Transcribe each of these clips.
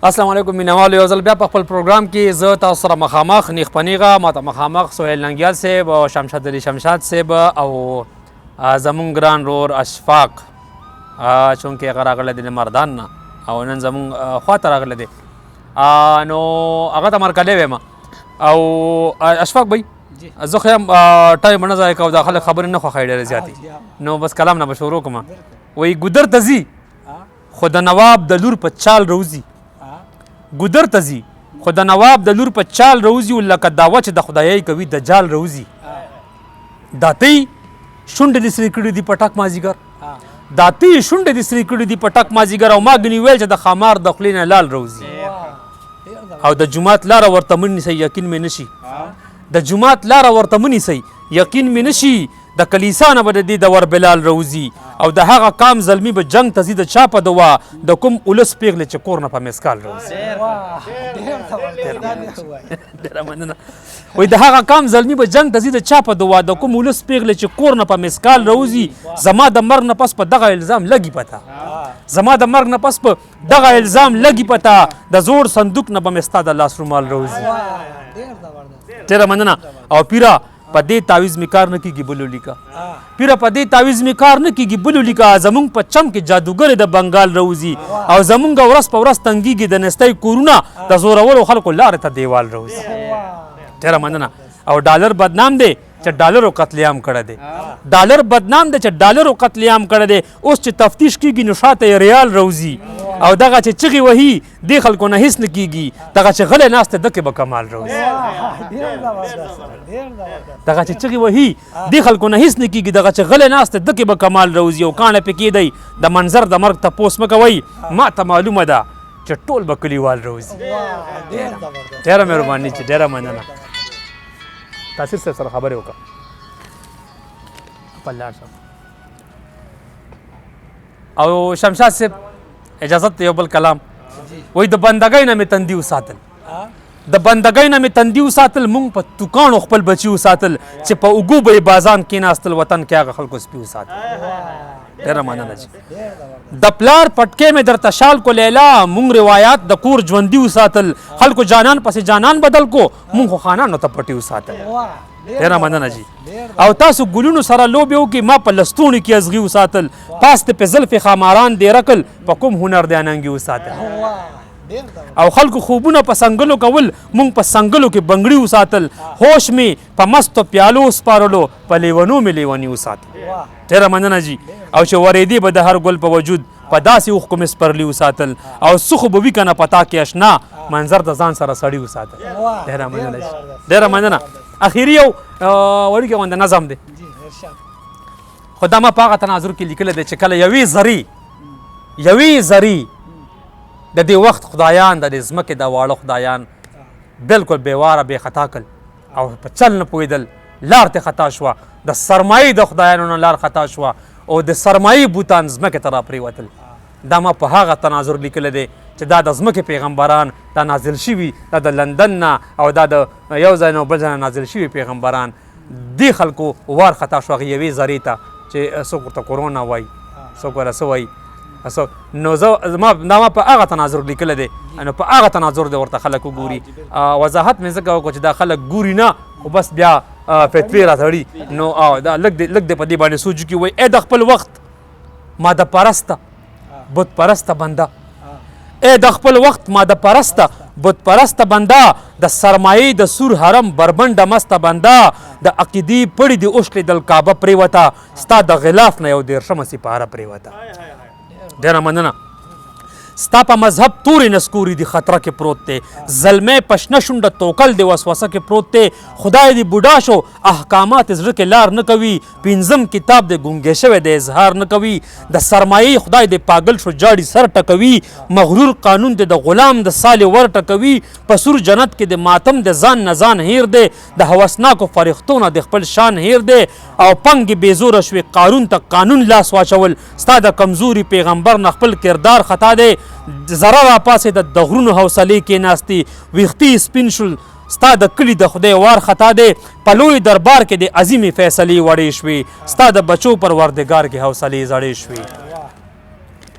السلام علیکم مینوالو، یو ځل بیا په خپل پروګرام کې زه تاسو سره مخامخ نیغ په نیغه، ماته مخامخ سهیل ننګیال صاحب او شمشاد علي شمشاد صاحب او زمونږ ګران رور اشفاق، چونکې هغه راغلی دی له مردان نه او نن زمونږ خواته راغلی دی، نو هغه ته مرکلی وایم. او اشفاق بھائی، زه خو یم ټایم نه ضایع کوم، دا خلک خبرې نه خوښوي ډېرې زیاتې، نو بس کلام نه به شروع کړم. وایي ګودر ته ځي خو د نواب د لور په چال روزي، ګودر ته ځي خو د نواب د لور په چال روزي، لکه دعوه چې د خدایۍ کوي دجال روزي. داتۍ شونډې دې سرې کړې دي په ټک مازیګر، داتۍ شونډې دې سرې کړې دي په ټک مازیګر، او ما ګنې ویل چې د ښامار د خولې نه لال روزي. او د جومات لاره ورته مه نیسئ یقین مې نشي، د جومات لاره ورته مه نیسئ یقین مې نشي، د کلیسا نه به د دې د ور بلال روزي. او د هغه قام زلمی به جنگ ته ځي د چا په دوا، د کوم ولس پیغلې چې کور نه په مسکال روزي. ډېره مننه. وایي د هغه قام زلمی به جنگ ته ځي د چا په دوا، د کوم ولس پیغلې چې کور نه په مسکال روزي. زما د مرګ نه پس په دغه الزام لګي پته، زما د مرګ نه پس په دغه الزام لګي پته، د زوړ صندوق نه به مې ستا د لاس رومال روزي. ډېره مننه. او پیره په دې تعویذ مې کار نه کېږي بل ولیکه، پیره په دې تعویذ مې کار نه کېږي بل ولیکه، زمونږ په چم کې جادوګرې د بنګال روزي، او زمونږ ورځ په ورځ تنګېږي د نستۍ کورونه، د زورورو خلکو لارې ته دیوال روزي. ډېره مننه. او ډالر بدنام دی چې ډالرو قتل عام کړی دی، ډالر بدنام دی چې ډالرو قتل عام کړی دی، اوس چې تفتیش کېږي نو شاته یې ریال روزي. او دغه چې چغې وهي دې خلکو نه هېڅ نه کېږي، دغه چې غلی ناست دی ده کې به کمال روزي. دغه چې چغې وهي دې خلکو نه هېڅ نه کېږي، دغه چې غلی ناست دی ده کې به کمال روزي. او کاڼه پې کېدی د منظر د مرګ تپوس مه کوئ، ما ته معلومه ده چې ټول به کلیوال روزي. ډېره مهرباني چې ډېره مننه. تاثیر صاحب سره خبرې وکړه، خپل لاړ شم. او شمشاد صاحب اجازت یو بل کلام وایي، د بندګۍ نه مې تندي وساتل، د بندګۍ نه مې تندي وساتل، مونږ په توکانو خپل بچي وساتل، چې په اوږو به یې بازان کېناستل، وطن کې هغه خلکو سپي وساتل. ډېره مننه جي. د پلار پټکی مې درته شال کو لیلا، مونږ روایات د کور ژوندي وساتل، خلکو جانان پسې جانان بدل کو، مونږ خو خانانو ته پټي وساتل. ډېره مننه جي. او تاسو ګلونو سره لوبې وکړي، ما په لستوڼي کې ازغي وساتل، پاس ته په زلفې ښاماران دېره کړل، په کوم هنر دې اننګي وساتل. او خلکو خوبونه په سنګلو کول، مونږ په سنګلو کې بنګړي وساتل، هوش مې په مستو پیالو وسپارلو، په لیونو مې لیوني وساتل. ډېره مننه جي. او چې ورېدې به د هر ګل په وجود، په داسې اوښکو مې سپرلي وساتل، او څه خو به وي که نه په تا کې اشنا، منظر د ځان سره سړي وساتل. ډېره مننه جي، ډېره مننه. اخري یو وړوکی غوندې نظم دی، خو دا ما په هغه تناظر کې لیکلی دی چې کله یوې ذرې، یوې ذرې د دې وخت خدایان، د دې ځمکې د واړه خدایان بالکل بې واره بې خطا کړل او په چل نه پوهېدل، لار ته خطا شوه، د سرمایې د خدایانو نه لار خطا شوه او د سرمایې بوتان ځمکې ته راپرېوتل. دا ما په هغه تناظر لیکلی دی چې دا د ځمکې پیغمبران دا نازل شوي، دا د لندن نه او دا د یو ځای نه بل ځای نه نازل شوي پیغمبران، دې خلکو وار خطا شو هغې یوې ذرې ته چې څوک ورته کورونا وایي، څوک ورته څه وایي. نو زه ما دا ما په هغه تناظر لیکلی دی، نو په هغه تناظر دی ورته خلک وګوري. وضاحت مې ځکه وکړو چې دا خلک ګوري نه، خو بس بیا فتوې راتړي. نو دا لږ دی، لږ دی په دې باندې سوچ وکړي. وایي ای د خپل وخت ماده پرسته بت پرسته بنده، ای د خپل وخت ماده پرسته بت پرسته بنده، د سرمایې د سور حرم بربنډه مسته بنده، د عقیدې پړي دې وشلېدل کعبه پرېوته، ستا د غلاف نه یو دېرشمه سپاره پرېوته. ډېره مننه. ستا په مذهب تورې نسکوري دي خطره کې پروت دی، زلمی په شنه شونډه توکل دی وسوسه کې پروت دی، خدای دې بوډا شو احکامات زړه کې لار نه کوي، پنځم کتاب دی ګونګی شوی دی اظهار نه کوي، د سرمایې خدای دې پاګل شو جاړي سر ټکوي، مغرور قانون دې د غلام د سالې ور ټکوي، په سور جنت کې د ماتم د ځان نه ځان هیر دی، د هوسناکو فرښتو نه د خپل شان هیر دی، او پنګې بې زوره شوې قارون ته قانون لاس واچول، ستا د کمزوري پیغمبر نه خپل کردار خطا دی، ذره راپاڅېده د غرونو حوصلې کېناستې، ویښتې یې سپین شول ستا د کلي د خدای وار خطا دی، په لوی دربار کې د عظیمې فیصلې وړې شوې، ستا د بچو پر وردګار کې حوصلې زړې شوې.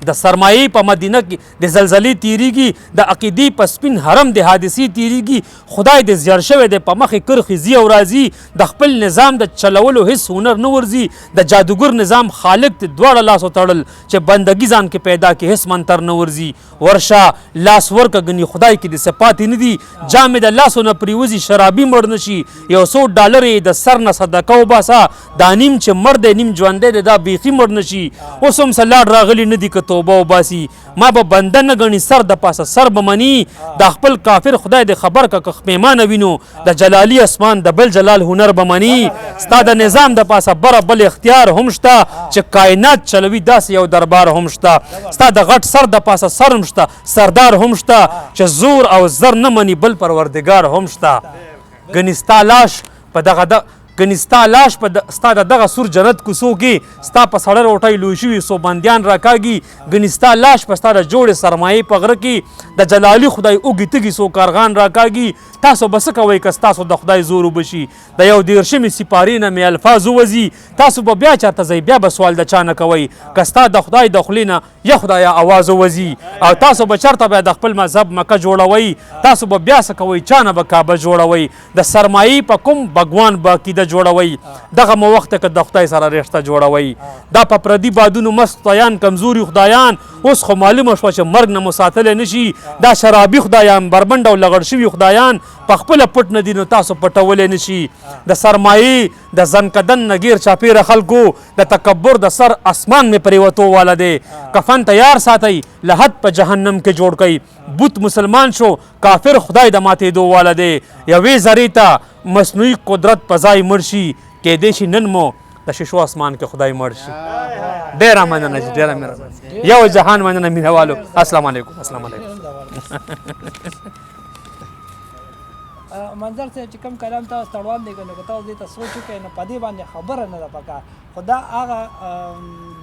د سرمایې په مدینه کې د زلزلې تیریږي، د عقیدې په سپین حرم د حادثې تیریږي. خدای دې زیړ شوی دی په مخې کرښې ځي او راځي، د خپل نظام د چلولو هیڅ هنر نه ورځي. د جادوګر نظام خالق دې دواړه لاس وتړل چې بندګي ځان کې پیدا کړي، هیڅ منتر نه ورځي. ورشه لاس ورکه ګني خدای کې دې څه پاتې نه دي، جامې د لاسو نه پرېوځي شرابي مړ نه شي. یو څو ډالر یې د سر نه صدقه وباسه، دا نیم چې مړ دی نیم ژوندی دی دا بیخي مړ نه شي. اوس هم څه لاړ راغلي نه دي که توبه وباسي، ما به بنده نه ګڼي سر د پاسه سر به مني. دا خپل کافر خدای دې خبر که که پېمانه وینو، د جلالي اسمان د بل جلال هنر به مني. ستا د نظام د پاسه بره بل اختیار هم شته چې کائنات چلوي داسې یو دربار هم شته. ستا د غټ سر د پاسه سر هم شته سردار هم شته چې زور او زر نه مني بل پروردګار هم شته. ګنې ستا لاش په دغه د ګنې ستا لاش په ستا د دغه سور جنت کوڅو کې ستا په سړه روټۍ لوی شوي څو بندیان راکاږي. ګنې ستا لاش په ستا د جوړې سرمایې په غره کې د جلالي خدای اوږې تږي څو کارغان راکاږي. تاسو به څه کوئ که ستاسو د خدای زور وبشي، د یو دېرشمې سپارې نه مې الفاظ ووځي. تاسو به بیا چېرته ځئ بیا به سوال د چا نه کوئ که ستا د خدای د خولې نه یا خدایا اواز ووځي. او تاسو به چېرته بیا د خپل مذهب مکه جوړوئ، تاسو به بیا څه کوئ چا نه به کعبه جوړوئ. د سرمایې په کوم بګوان به عقیده جوړوئ، دغه مو وخت که د خدای سره رشته جوړوئ. دا په پردي بادونو مست خدایان کمزوري خدایان اوس خو معلومه شوه چې مرګ نه مو ساتلی نه شي. دا شرابي خدایان بربنډ او لغړ شوي خدایان په خپله پټ نه دي نو تاسو پټولی نه شي. د سرمایې د ځنکدن نه ګیر چاپېره خلکو د تکبر د سر اسمان مې پرېوتو واله دی. کفن تیار ساتئ لحد په جهنم کې جوړ کړئ. بت مسلمان شو کافر خدای د ماتېدو واله دی. یوې ذرې ته مصنوعي قدرت په ځای مړ شي، کېدای شي نن مو د شیشو اسمان کې خدای مړ شي. ډېره مننه جي، ډېره مهرباني، یو جهان مننه مینهوالو. السلام علیکم. السلام علیکم. منظر صاحب چې کوم کلام تاسو ته وړاندې کړ نو که تاسو دې ته سوچ وکړئ نو په دې باندې خبره نه ده پکار، خو دا هغه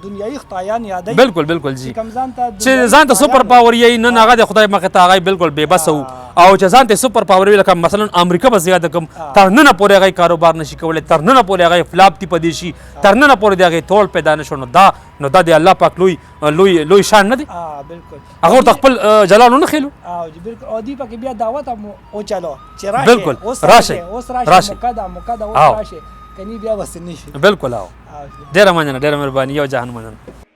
دنیایي خدایان یادوي. بالکل بالکل جی، کوم ځان ته چې ځان ته سپر پاور یې نن هغه د خدای مخې ته هغه بالکل بې بسه وو، او چې ځان ته سپر پاور وي لکه مثلا امریکا به زیاته کوم تر ننه پورې هغه کاروبار نشي کولی، تر ننه پورې هغه فلاپ دی پدې شي، تر ننه پورې د هغې تول پیدا نه شو. نو دا نو دا د الله پاک لوی لوی لوی شان نه دی، بالکل هغه ورته خپل جلال نه خېلو. او جی بالکل، او دی پکې بیا دعوت هم وچلو چې راشي، بالکل راشي اوس راشي مکه مکه اوس راشي کني بیا وس نه شي. بالکل. او ډېره مننه، ډېره مهرباني، یو جهان مننه.